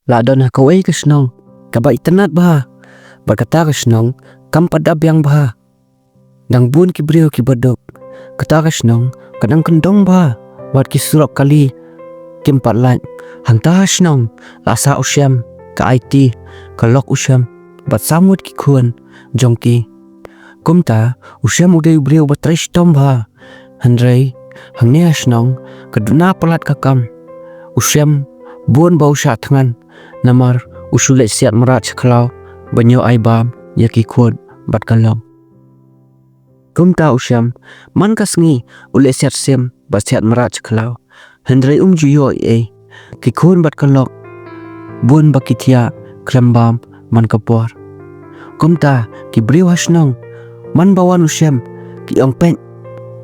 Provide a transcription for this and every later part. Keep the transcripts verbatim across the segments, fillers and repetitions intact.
la don ha kawei ka shnong kaba itynnad bha, bad kata ka shnong kam pat da biang bha. Dang bun ki briew kiba duk. Kata ka shnong ka dang kyndong bha, bad ki surok kali kim pat lait. Hangta ha shnong la sah u Shem, ka Aiti, ka lok u Shem, bad san ngut ki khun jong ki. Kumta u Shem u dei u briew ba trei shitom bha. Hynrei hangne ha shnong ka duna palat ka kam. U Shem bun ba u shah thngan, namar u shu leit siat mrad sha khlaw ban ïoh ai bam ïa ki khun bad ka lok. Kumta u Shem man ka sngi u leit siat sim bad siat mrad sha khlaw, hynrei um ju ïoh ei ei. Ki khun bad ka lok bun ba ki thiah khlem bam man ka por. Kumta ki briew ha shnong, man ba wan u Shem, ki ong, peit,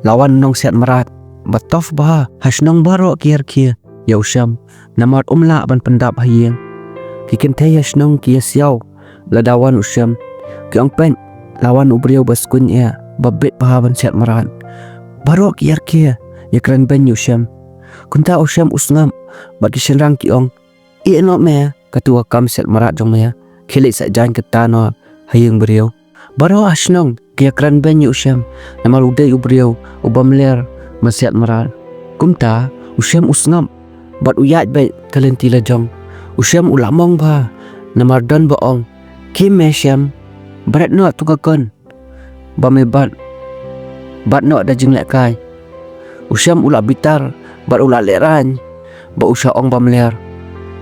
la wan u nongsiat mrad ba tough bha. Ha shnong baroh ki ïarkhie ïa u Shem, namar um lah ban pyndap ha ïing. Ki kynthei ha shnong ki ïasiaw lada wan u Shem, ki ong, peit, la wan u briew ba skuñ eh, ba bit bha ban siat mrad. Baroh ki ïarkhie ïakren beiñ ïa u Shem. Kumta u Shem u sngap, bad ki shynrang ki ong, ïeh noh me, katu ka kam siat mrad jong me, khie leit sah jaiñ kata noh ha ïing briew. Baroh ha shnong ki ïakren beiñ ïa u Shem, namar u dei u briew uba mler ban siat mrad. Kumta u Shem u sngap bad u ïaid beit ka lynti la jong. U Shem u la mong bha, namar don ba ong, khie me Shem, bret noh tu ka gun ba me bat, bat noh da jinglehkai. U Shem u la bitar bad u la lehraiñ ba u shah ong ba mler.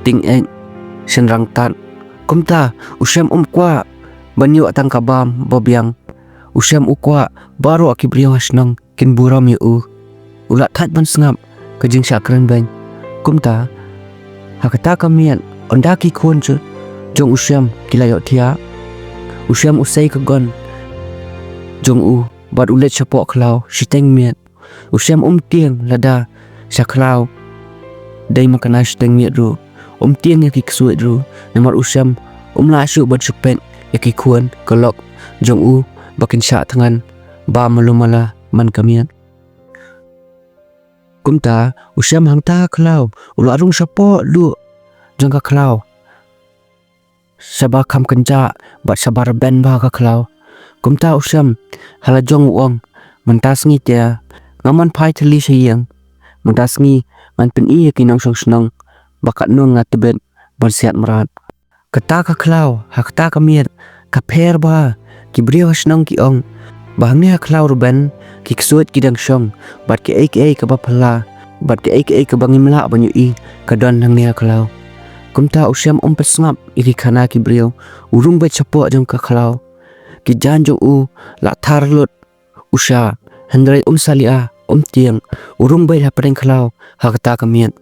Tyngeh, shynrang tad. Kumta u Shem um kwah ban ïoh tang ka bam ba biang. U Shem u kwah baroh ki briew ha shnong kin burom ïa u. U la thait ban sngap ka jingshah kren beiñ. Kumta ha kata ka miet, ynda ki khun jong u Shem ki la ïohthiah, u Shem u sei ka gun jong u bad u leit shapoh khlaw shiteng miet. U Shem um tieng lada sha khlaw dei ma kane shiteng miet ruh. Um tieng ïa ki ksuid ruh, namar u Shem um lah shuh ban shu peit ïa ki khun ka lok jong u ba kin shah thngan bam malu mala man ka miet. Kumta u Shem hangta ha khlaw u la rung shapoh luh jong ka khlaw, shaba kham kynjah bad shaba rben bha ka khlaw. Kumta u Shem ha la jong u ong, mynta sngi te ngam man phai thylli sha ïing. Mynta sngi ngan pyni ïa ki nongshong shnong ba katno nga tbit ban siat mrad. Kata ka khlaw ha kata ka miet ka pher bha. Ki briew ha shnong ki ong ba hangne ha khlaw rben, ki ksuid ki dang shong, bad kiei kiei kaba phylla bad kiei kiei kaba ngim lah ban ïohi ka don hangne ha khlaw. Kumta u Shem um pat sngap ïa ki khana ki briew, u rung beit shapoh jong ka khlaw. Ki jaiñ jong u la thar lut, u shah, hynrei um salia, um tieng, u rung beit hapdeng khlaw ha kata ka miet.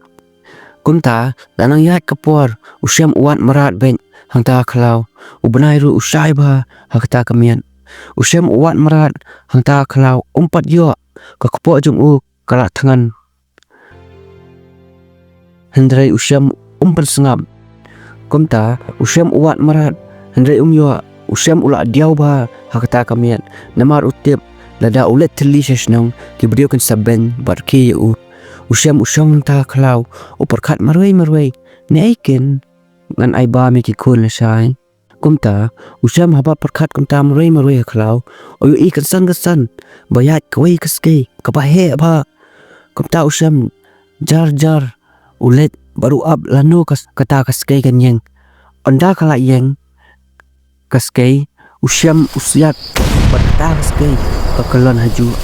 Kumta la nang ïaid ka por, u Shem u wad mrad beit hangta ha khlaw. U bnai ruh u shai bha ha kata ka miet. U Shem u wad mrad hangta ha khlaw, um pat ïoh, ka kpoh jong u ka la thngan. Hynrei u Shem um pat sngap. Kumta u Shem u wad mrad, hynrei um ïoh. U Shem u la diaw bha ha kata ka miet, namar u tip lada u leit thylli sha shnong, ki briew kin sa beiñ bad rkhie ïa u. U Shem u shong hangta ha khlaw, u pyrkhat marwei marwei, ne ei kin ngan ai bam ïa ki khun lashai. Kumta u Shem haba pyrkhat kumta marwei marwei ha khlaw, u ïohi kynsan kynsan ba ïaid kawei ka skei kaba heh bha. Kumta u Shem jar jar u leit bad u ap lano ka, kata ka skei kan ïeng. Ynda ka la ïeng ka skei, u Shem u siat bad kata ka skei ka kyllon ha juh.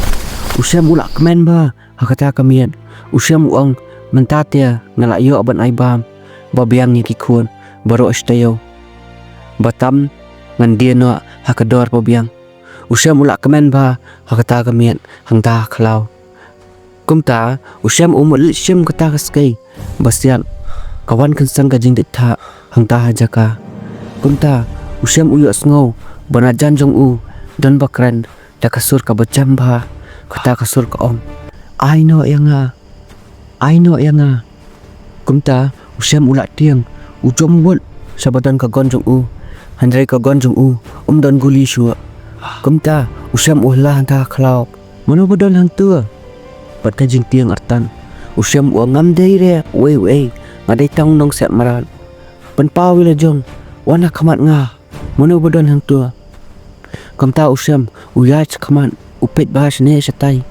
U Shem u la kmen bha ha kata ka miet. U Shem u ong, mynta te nga la ïoh ban ai bam ba biang ïa ki khun baroh shi taïew. Ba tam ngan die noh ha ka dor ba biang. U Shem u la kmen bha ha kata ka miet hangta ha khlaw. Kumta u Shem u mut leit shim kata ka skei ba siat, ka wan kynsan ka jingdit thah hangta ha jaka. Kumta u Shem u ïohsngew ba na jan jong u don ba kren da ka sur kaba jem bha. Kata ka sur ka ong, ai noh ïa nga, ai noh ïa nga. Kumta u Shem u la tieng, u jumwut sha ba don ka gun jong u. Hynrei ka gun jong u um don guli shuh. Kumta u Shem u la hangta ha khlaw, mano ba don hangto? Bad ka jingtieng artat. U Shem u ong, ngam dei re uei uei, nga dei tang u nongsiat mrad. Pynpaw ïa la jong, wan ha khmat nga. Mano ba don hangto? Kumta u Shem u ïaid sha khmat, u peit bha shane shatai.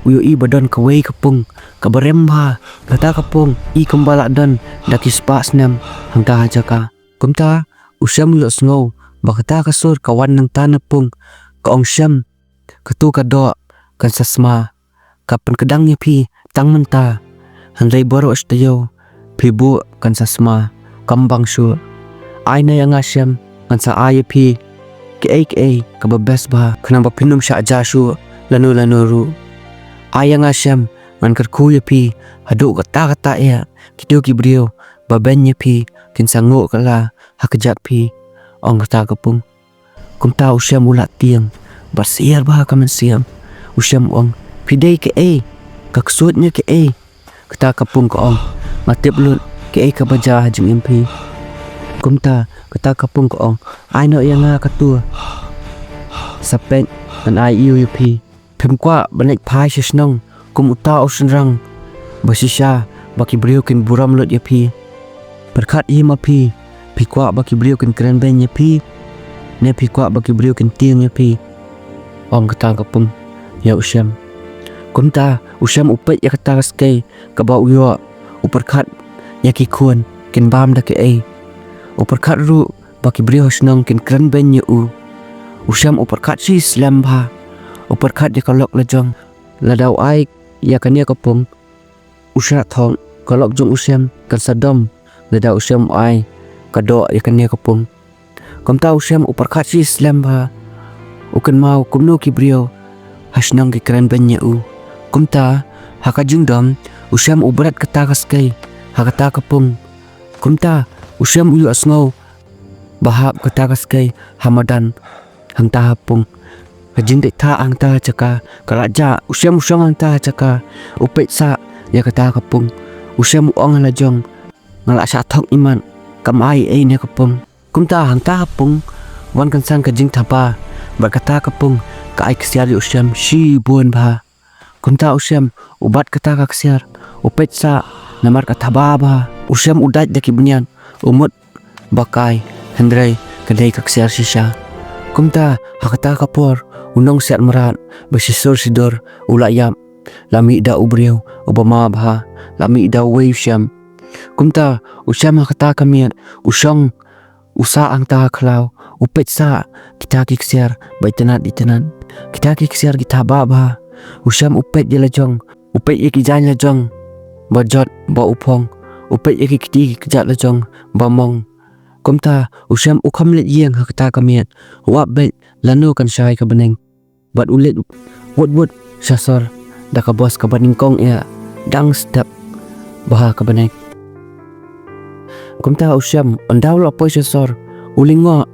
U ïohi ba don kawei ka pung kaba rem bha. Kata ka pung i kumba la don da ki spah snem hangta ha jaka. Kumta u Shem u ïohsngew ba kata ka sur ka wan nangta na pung. Ka ong, Shem, kato ka doh kan sa sma. Ka pynkdang ïa phi tang mynta, hynrei baroh shi taïew phi buh kan sa sma, kam bang shuh. Ai noh ïa nga Shem, ngan sa ai ïa phi kiei kiei kaba best bha, khnang ba phin ym shah jia shuh lano lano ruh. Ai ïa nga Shem, ngan kyrkhu ïa phi haduh katta katta eh. Kito ki briew ba beiñ ïa phi kin sa nguh kylla ha kjat phi, ong kata ka pung. Kumta u Shem u lah tieng bad syiar bha ka mynsiem. U Shem u ong, phi dei kaei? Ka ksuid ne kaei? Kata ka pung ka ong, nga tip lut kaei kaba jia ha jingim phi. Kumta kata ka pung ka ong, ai noh ïa nga kato. Sa peit ngan ai ïa u ïa phi. Phim kwah ban leit phai sha shnong kum uta u shynrang ba shisha, ba ki briew kin burom lut ïa phi? Pyrkhat ïa ma phi, phi kwah ba ki briew kin kren beiñ ïa phi, ne phi kwah ba ki briew kin tieng ïa phi? Ong kata ka pung ïa u Shem. Kumta u Shem u peit ïa kata ka skei kaba u ïoh, u pyrkhat ïa ki khun kin bam da kaei. U pyrkhat ruh ba ki briew ha shnong kin kren beiñ ïa u. U Shem u pyrkhat shi slem bha. U pyrkhat ïa ka lok la jong. Lada u ai ïa kane ka pung, u shah thok, ka lok jong u Shem kan sa dom lada u Shem u ai ka doh ïa kane ka pung. Kumta u Shem u pyrkhat shi slem bha. U kynmaw kumno ki briew ha shnong ki kren beiñ ïa u. Kumta ha ka jingdom u Shem u bret kata ka skei ha kata ka pung. Kumta u Shem u ïohsngew ba hap kata ka skei ha madan hangta ha pung. Ka jingdei thah hangta ha jaka ka la jah. U Shem u shong hangta ha jaka, u peit sah ïa kata ka pung. U Shem u ong ha la jong, nga la shah thok imat, kam ai ei ne ka pung. Kumta hangta ha pung wan kynsan ka jingthaba bad kata ka pung ka ai ksiar ïa u Shem shibun bha. Kumta u Shem u bat kata ka ksiar, u peit sah namar ka thaba bha. U Shem u dait da ki bniat, u mut ba kai, hynrei ka dei ka ksiar shisha. Kumta ha kata ka por u nongsiat mrad ba shisur shidur u la ïap, la mih da u briew uba ma bha, la mih da uwei u Shem. Kumta u Shem ha kata ka miet u shong, u sah hangta ha khlaw, u peit sah kita ki ksiar ba itynnad itynnad. Kita ki ksiar ki thaba bha. U Shem u peit ïa la jong, u peit ïa ki jaiñ la jong ba jot ba u phong, u peit ïa ki kti ki kjat la jong ba mong. Kumta u Shem u kham leit ïeng ha kata ka miet, u ap beit lano kan shai ka bneng. Bad u leit wut wut sha sor da ka bos kaba nyngkong eh, dang step bha ka bneng. Kumta u Shem ynda u la poi sha sor, u lyngngoh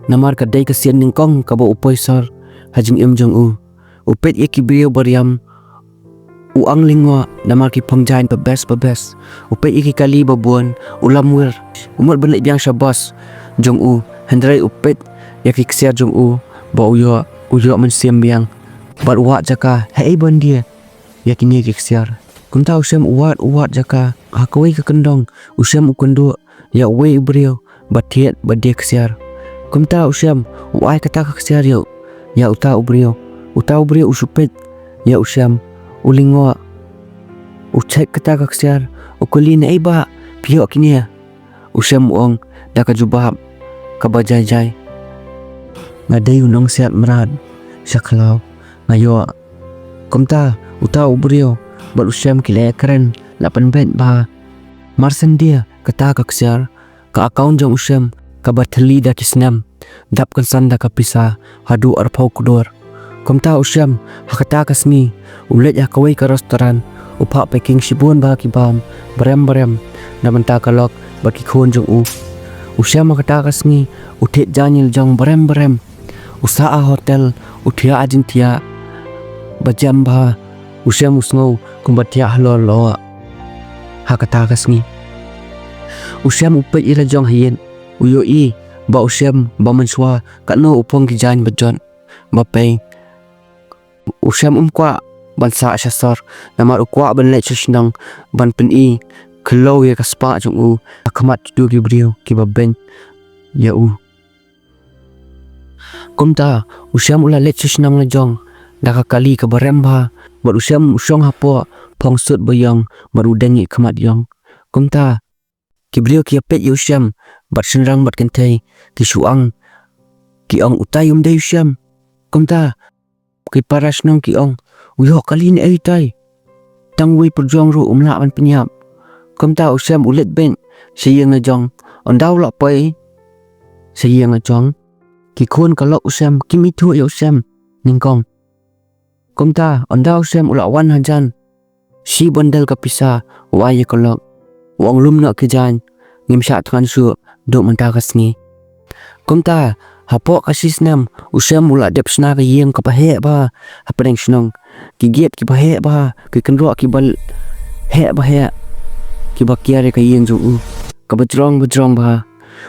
namar ka dei ka sien nyngkong kaba u poi sor ha jingim jong u. U peit ïa ki briew ba riam, u ang lyngngoh namar ki phong jaiñ ba best ba best. U peit ïa ki kali ba bun, u lamwir. U mut ban leit biang sha bos jong u, hynrei u peit ïa ki ksiar jong u ba u ïoh, u ïoh mynsiem biang. Bad u wad jaka, haei ban die ïa kine ki ksiar. Kumta u Shem u wad, u wad jaka, ha kawei ka kyndong u Shem u kynduh ïa uwei u briew ba thied ba die ksiar. Kumta u Shem u ai kata ka ksiar ïa u, ïa uta u briew. Uta u briew u shu peit ïa u Shem, u lyngngoh, u check kata ka ksiar, u kylli, naei ba phi ïoh kine? U Shem u ong da ka jubab kaba jai jai, nga dei u nongsiat mrad sha khlaw, nga ïoh. Kumta uta u briew bad u Shem ki la ïakren, la pynbeit bha. Mar shen die kata ka ksiar, ka account jong u Shem kaba thylli da ki snem dap kynsan da ka pisa haduh arphew klur. Kumta u Shem ha kata ka sngi u leit ha kawei ka restaurant, u phah packing shibun bha ki bam barem barem na bynta ka lok bad ki khun jong u. U Shem ha kata ka sngi u thied jaiñ la jong barem barem. U sah ha hotel, u thiah ha jingthiah ba jem bha. U Shem u sngew kumba thiah halor lyoh ha kata ka sngi. U Shem u peit ïa la jong ha ïing, u ïohi ba u Shem ba mynshuwa katno u phong ki jaiñ ba jot ba pei. U Shem um kwah ban sah sha sor namar u kwah ban leit sha shnong ban pyni khyllew ïa ka spah jong u ha khmat kito ki briew kiba beiñ ïa u. Kumta u Shem u la leit sha shnong la jong da ka kali kaba rem bha, bad u Shem u shong hapoh phong sut ba ïong bad u deng ïa khmat ïong. Kumta ki briew ki ïa peit ïa u Shem bad shynrang bad kynthei ki shu ong, ki ong, utai um dei u Shem. Kumta ki para shnong ki ong, u ïoh kali ne ei utai. Tang uwei pyrjong ruh um lah ban pynïap. Kumta u Shem u leit beiñ sha ïing la jong. Ynda u la poi sha ïing la jong, ki khun ka lok u Shem kim ithuh ïa u Shem nyngkong. Kumta ynda u Shem u la wan hajan, shi bundle ka pisa u ai ïa ka lok. U ong, lum noh ki jaiñ, ngim shah thngan shuh, duh mynta ka sngi. Kumta hapoh ka shi snem u Shem u la dep shna ka ïing kaba heh bha hapdeng shnong. Ki gate kiba heh bha, ki kynroh kiba heh bha heh, kiba kiar ïa ka ïing jong u kaba jrong ba jrong bha.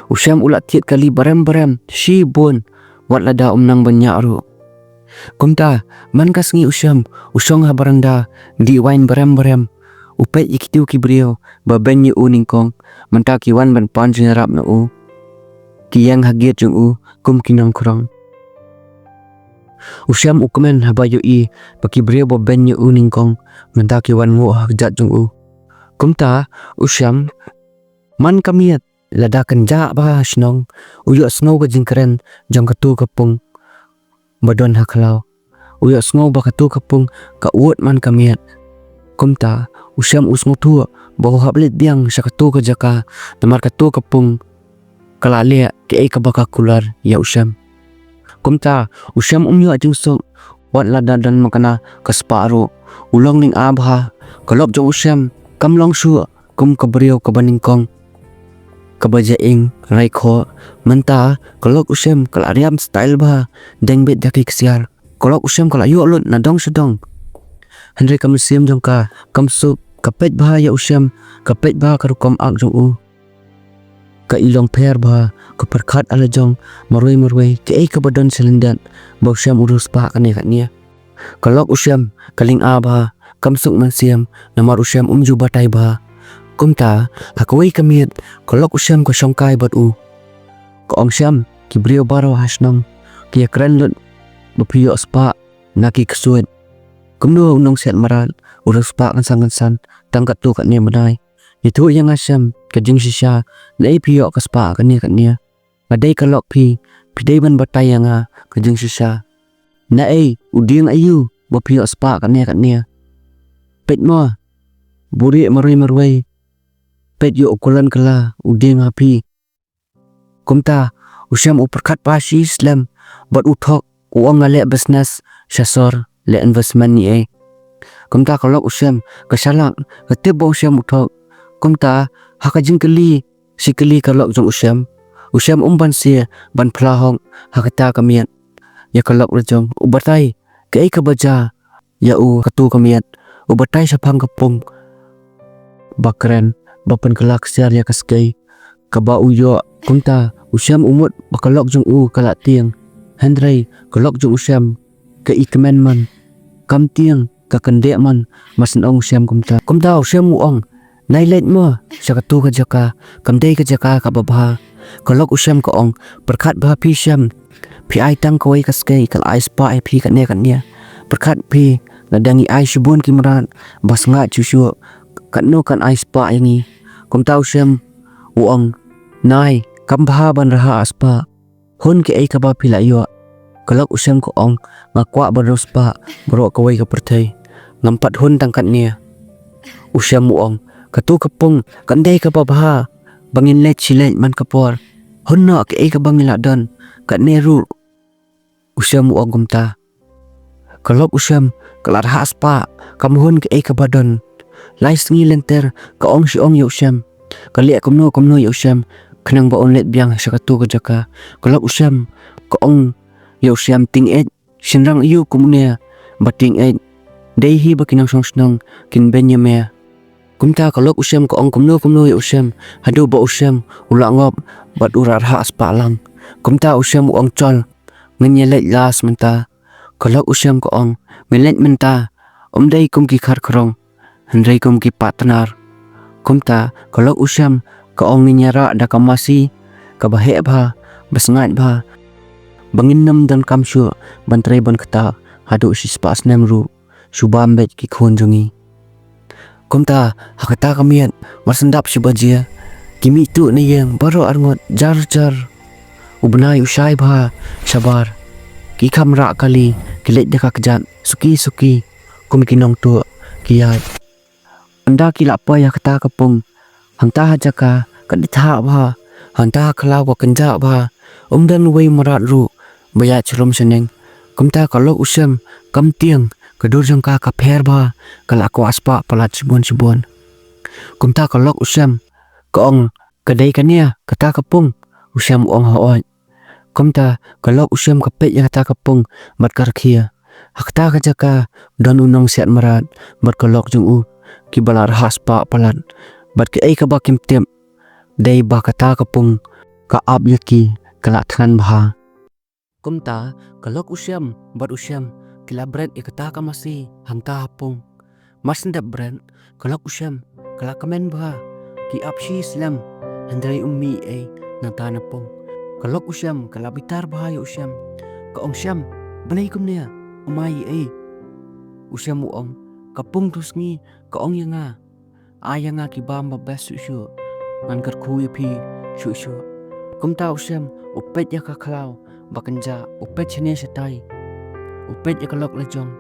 U Shem u la thied kali ba rem ba rem shibun, wat lada um nang ban ñiah ruh. Kumta man ka sngi u Shem u shong ha baranda, dih waiñ ba rem ba rem. U peit ïa kito ki briew ba beiñ ïa u nyngkong, mynta ki wan ban pan jingïarap na u. Ki ïeng ha gate jong u kum ki nongkhrong. U Shem u kmen haba ïohi ba ki briew ba beiñ ïa u nyngkong mynta ki wan nguh ha kjat jong u. Kumta u Shem, man ka miet lada kynjah bha ha shnong, u ïohsngew ka jingkren jong kato ka pung ba don ha khlaw. U ïohsngew ba kato ka pung ka ud man ka miet. Kumta u Shem u sngewthuh ba u hap leit biang sha kato ka jaka, namar kato ka pung ka la leh kaei kaba ka kular ïa u Shem. Kumta u Shem um ïoh jingsuk wat lada don makna ka spah ruh. U long lynga bha. Ka lok jong u Shem kam long shuh kum ka briew kaba nyngkong kaba jaing raikhoh. Mynta ka lok u Shem ka la riam style bha, deng beit da ki ksiar. Ka lok u Shem ka la ïoh lut na dong sha dong. Hynrei ka mynsiem jong ka kam suk, ka peit bha ïa u Shem, ka peit bha ka rukom ak jong u. Ka i long pher bha, ka pyrkhat ha la jong marwei marwei kaei kaba don sha lyndet ba u Shem u riewspah kane kane. Ka lok u Shem ka lynga bha, kam suk mynsiem namar u Shem um ju batai bha. Kumta ha kawei ka miet ka lok u Shem ka shongkai bad u. Ka ong, Shem, ki briew baroh ha shnong ki ïa kren lut ba phi ïoh spah na ki ksuid. Kumno u nongsiat mrad u riewspah kynsan kynsan tang katto katne bnai? Ïathuh ïa nga Shem ka jingshisha, naei phi ïoh ka spah kane kane? Nga dei ka lok phi, phi dei ban batai ïa nga ka jingshisha. Naei, u dieng aïu ba phi ïoh spah kane kane? Peit mo, buri marwei marwei. Peit ïa u kulan kylla u dieng ha phi. Kumta u Shem u pyrkhat bha shi slem bad u thok, u ong, nga leh business sha sor, leh investment ne ei. Kumta ka lok u Shem ka shalak, ka tip ba u Shem u thok. Kumta ha ka jingkylli shi kylli ka lok jong u Shem, u Shem um banse ban phla hok ha kata ka miet ïa ka lok la jong. U batai kaei kaba jia ïa u kato ka miet, u batai shaphang ka pung ba kren, ba pynkylla ksiar ïa ka skei kaba u ïoh. Kumta u Shem u mut ba ka lok jong u ka la tieng. Hynrei ka lok jong u Shem ka i kmen man, kam tieng, ka kyndeh man. Mas nong u Shem kumta. Kumta u Shem u ong, nai leit mo sha kato ka jaka, kam dei ka jaka kaba bha. Ka lok u Shem ka ong, pyrkhat bha phi Shem, phi ai tang kawei ka skei ka la ai spah ïa phi kane kane. Pyrkhat phi, la dang i ai shibun ki mrad ba sngap shuh shuh, katno kan ai spah ïa ngi? Kumta u Shem u ong, nai, kam bha ban rhah spah. Hun kaei kaba phi la ïoh. Ka lok u Shem ka ong, nga kwah ban riewspah baroh kawei ka pyrthei. Ngam pat hun tang katne. U Shem u ong, kato ka pung kam dei kaba bha ba ngin leit shi leit man ka por. Hun noh kaei kaba ngi la don. Katne ruh u Shem u ong kumta. Ka lok u Shem ka la rhah spah, kam hun kaei kaba don. Lai sngi lynter ka ong shi ong ïa u Shem, ka leh kumno kumno ïa u Shem khnang ba un leit biang sha kato ka jaka. Ka lok u Shem ka ong ïa u Shem, tieng eit, shynrang aïu kum une ba tieng eit? Dei hi ba ki nongshong shnong kin beiñ ïa me. Kumta ka lok u Shem ka ong kumno kumno ïa u Shem haduh ba u Shem u la ngop bad u la rhah spah lang. Kumta u Shem u ong, chol, ngin ïa leit las mynta. Ka lok u Shem ka ong, ngin leit mynta, ym dei kum ki kharkhrong, hynrei kum ki partner. Kumta ka lok u Shem ka ong, ngin ïa rah da ka masi kaba heh bha, ba sngaid bha, ba ngin nym donkam shuh ban trei ban ktah haduh shispah snem ruh, shu bam beit ki khun jong ngi. Kumta ha kata ka miet, mar shen dap shi baje, ki mih tuh na ïing baroh arngut jar jar. U bnai u shai bha shabar. Ki kham rah kali, ki leit da ka kjat suki suki kum ki nongtuh ki ïaid. Ynda ki la poi ha kata ka pung, hangta ha jaka ka dei thah bha, hangta ha khlaw ka kynjah bha, um don uwei u mrad ruh ba ïaid sharum shaneng. Kumta ka lok u Shem kam tieng, ka dur jong ka ka pher bha, ka la kwah spah palat shibun shibun. Kumta ka lok u Shem ka ong, ka dei kane kata ka pung? U Shem u ong, hooid. Kumta ka lok u Shem ka peit ïa kata ka pung bad ka rkhie. Ha kata ka jaka don u nongsiat mrad bad ka lok jong u, kiba la rhah spah palat, bad kaei kaba kim tip dei ba kata ka pung ka ap ïa ki, ka la thngan bha. Kumta ka lok u Shem bad u Shem ki la bret ïa kata ka masi hangta ha pung. Mar shen dep bret, ka lok u Shem ka la kmen bha, ki ap shi slem, hynrei um mih ei nangta na pung. Ka lok u Shem ka la bitar bha ïa u Shem. Ka ong, Shem, balei kumne, um ai ei? U Shem u ong, ka pung tu sngi ka ong ïa nga, ai ïa nga ki bam ba best shuh shuh, ngan kyrkhu ïa phi shuh shuh. Kumta u Shem u peit ïa ka khlaw ba kynjah, u peit shane shatai, u peit ïa ka lok lajong.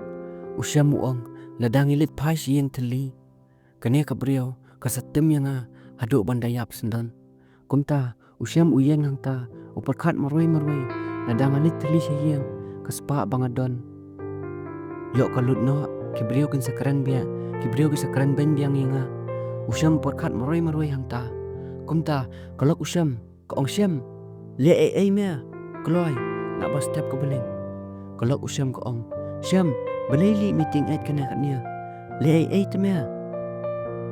U Shem u ong, lada ngi leit phai sha ïing thylli, kane ka briew ka sa tim ïa nga haduh ban da ïap syndon. Kumta u Shem u ïeng hangta, u pyrkhat marwei marwei, lada nga leit thylli sha ïing, ka spah ba nga don, ïoh ka lut noh, ki briew kin sa kren biang, ki briew kin sa kren beiñ biang ïa nga. U Shem u pyrkhat marwei marwei hangta. Kumta ka lok u Shem ka ong, Shem, leh ei ei me, kloi, naba step ka bneng. Ka lok u Shem ka ong, Shem, balei leh me tyngeh kane kane, leh ei ei te me.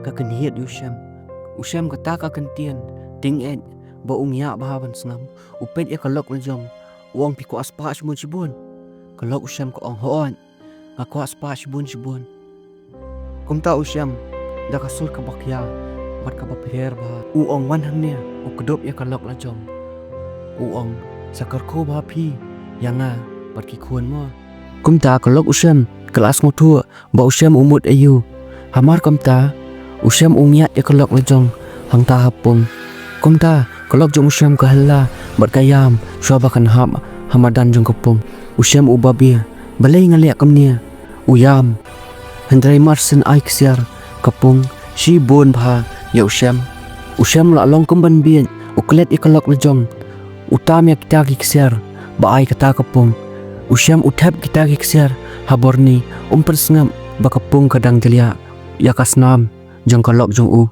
Ka kynhied ïa u Shem. U Shem kata ka kyntien tyngeh ba u ngiah bha ban sngap. U peit ïa ka lok lajong, u ong, phi kwah spah shibun shibun? Ka lok u Shem ka ong, hooid, nga kwah spah shibun shibun. Kumta u Shem da ka sur kaba khia bad kaba pher bha, u ong, wan hangne. U kdup ïa ka lok lajong, u ong, sa kyrkhu bha phi ïa nga bad ki khun mo. Kumta ka lok u Shem ka la sngewthuh ba u Shem u mut aïu. Hamar kumta u Shem u ngiat ïa ka lok lajong hangta ha pung. Kumta ka lok jong u Shem ka hylla bad ka ïam shuwa ba kan hap ha madan jong ka pung. U Shem u babe, balei nga leh kumne? U ïam. Hynrei mar shen ai ksiar, ka pung shibun bha ïa u Shem. U Shem u la long kum ban bieit, u klet ïa ka lok lajong, u tam ïa kita ki ksiar ba ai kata ka pung. U Shem u thep kita ki ksiar ha borni, um pynsngap ba ka pung ka dang jliah ïa ka snam jong ka lok jong u.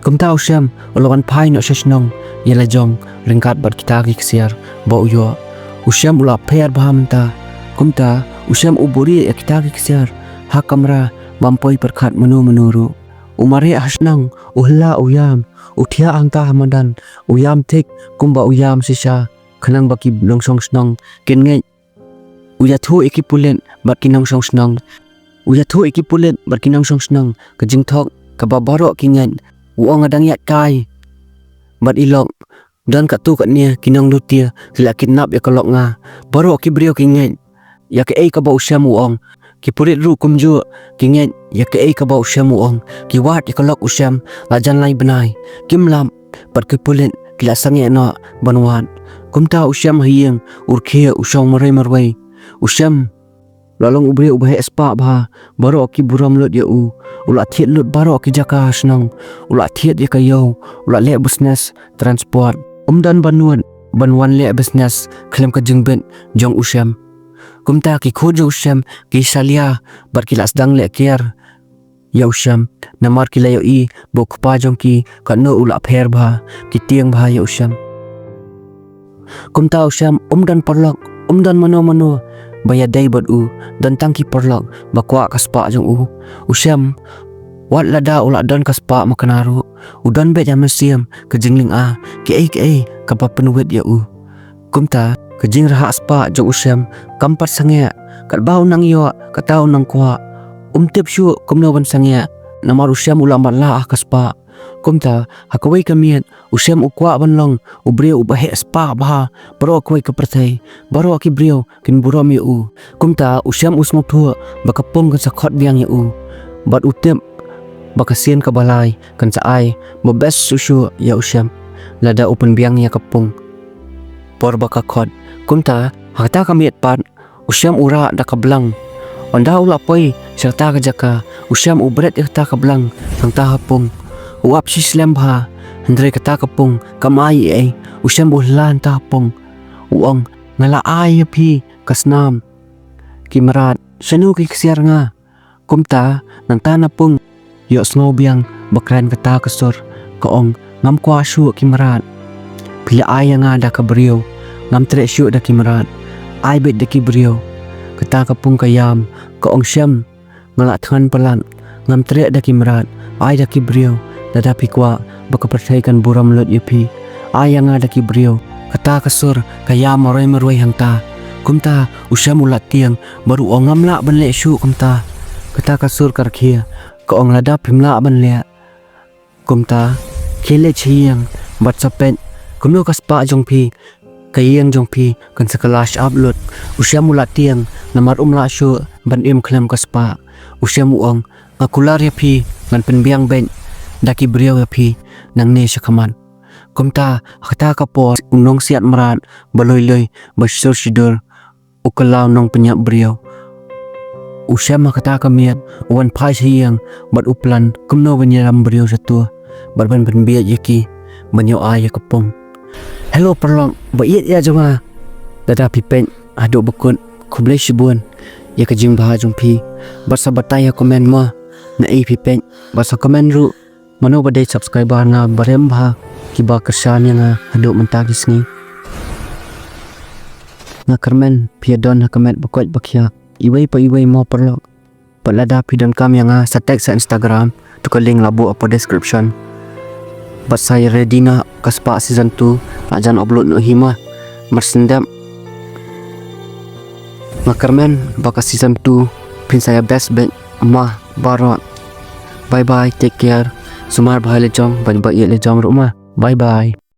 Kumta u Shem u la wan phai noh sha shnong ïa la jong ryngkat bad kita ki ksiar ba u ïoh. U Shem u la pher bha mynta. Kumta u Shem u buhrieh ïa kita ki ksiar ha kamra, bym poi pyrkhat mano mano ruh. U mareh ha shnong, u hylla u ïam, u thiah hangta ha madan, u ïam thik kumba u ïam shisha, khnang ba ki nongshong shnong kin ngeit. U ïathuh ïa ki pulit bad ki nongshong shnong. U ïathuh ïa ki pulit bad ki nongshong shnong ka jingthok kaba baroh ki ngeit. U ong, nga dang ïaid kai bad i lok, don katto katne ki nongluti ki la kidnap ïa ka lok nga. Baroh ki briew ki ngeit ïa kaei kaba u Shem u ong. Ki pulit ruh kumjuh ki ngeit ïa kaei kaba u Shem u ong. Ki wad ïa ka lok u Shem la jan lai bnai, kim lap, bad ki pulit ki la sangeh noh ban wad. Kumta u Shem ha ïing u rkhie, u shong marwei marwei. U Shem u la long u briew uba heh spah bha, baroh ki burom lut ïa u. U la thied lut baroh ki jaka ha shnong, u la thied ïa ka ïew, u la leh business transport. Um don ban nud ban wan leh business khlem ka jingbit jong u Shem. Kumta ki khun jong u Shem ki salia bad ki la sdang leh kiar ïa u Shem, namar ki la ïohi ba u kpa jong ki katno u la pher bha, ki tieng bha ïa u Shem. Kumta u Shem um don paralok, um don mano mano ba ïadei bad u, don tang ki paralok ba kwah ka spah jong u. U Shem, wat lada u la don ka spah makna ruh, u don beit ha mynsiem ka jinglynga kaei kaei kaba pynwit ïa u. Kumta ka jingrhah spah jong u Shem kam pat sangeh, katba u nang ïoh kata u nang kwah. Um tip shuh kumno ban sangeh, namar u Shem u la matlah ha ka spah. Kumta, ha kawei ka miet, u Shem u kwah ban long u briew uba heh spah bha baroh kawei ka pyrthei. Baroh ki briew kin burom ïa u. Kumta u Shem u sngewthuh ba ka pung kan sa khot biang ïa u, bad u tip ba ka sien kaba lai kan sa ai ba best shuh shuh ïa u Shem lada u pynbiang ïa ka pung por ba ka khot. Kumta ha kata ka miet pat, u Shem u rah da ka blang. Ynda u la poi sha kata ka jaka, u Shem u bret ïa kata ka blang hangta ha pung. U ap shi slem bha, hynrei kata ka pung kam ai ei ei. U Shem u hla hangta ha pung. U ong, "Nga la ai ïa phi ka snam, ki mrad, shano ki ksiar nga?" Kumta nangta na pung ïohsngew biang ba kren kata ka sur, ka ong, "Ngam kwah shuh ki mrad. Phi la ai ïa nga da ka briew, ngam treh shuh da ki mrad. Ai beit da ki briew." Kata ka pung ka ïam, ka ong, "Shem, nga la thngan palat, ngam treh da ki mrad. Ai da ki briew, lada phi kwah ba ka pyrthei kan burom lut ïa phi. Ai ïa nga da ki briew." Kata ka sur ka ïam marwei marwei hangta. Kumta u Shem u la tieng bad u ong, "Ngam lah ban leh shuh kumta." Kata ka sur ka rkhie, ka ong, "Lada phim lah ban leh, kumta khie leit sha ïing bad sa peit kumno ka spah jong phi, ka ïing jong phi kan sa kylla shyiap lut." U Shem u la tieng namar um lah shuh ban im khlem ka spah. U Shem u ong, "Nga kular ïa phi, ngan pynbiang beit da ki briew ïa phi nangne sha khmat." Kumta ha kata ka por u nongsiat mrad ba lui lui, ba shidur shidur, u kylla u nongpynïap briew. U Shem ha kata ka miet u wan phai sha ïing bad u plan kumno ban ïalam briew shato bad ban pynbieit ïa ki ban ïoh ai ïa ka pung. Hello paralok ba ïeit ïa jong nga, lada phi peit haduh ba kut, khublei shibun ïa ka jingbha jong phi. Bad sa batai ha comment mo na ei phi peit, bad sa comment ruh mano ba dei subscriber nga ba rem bha, kiba kyrshan ïa nga haduh mynta ki sngi. Nga kyrmen phi ïa don ha ka met ba koit ba khiah iwei pa iwei mo paralok. Bad lada phi donkam ïa nga, sa text ha Instagram, to ka link la buh hapoh description. Bad sa ïa ready noh ka spah season two, la jan upload noh hi ma. Mar shen dep, nga kyrmen ba ka season two phin sa ïa best beit ma baroh. Bye bye, take care. Sumar bha ïa la jong bad ba ïeit la jong ruh ma. Bye bye.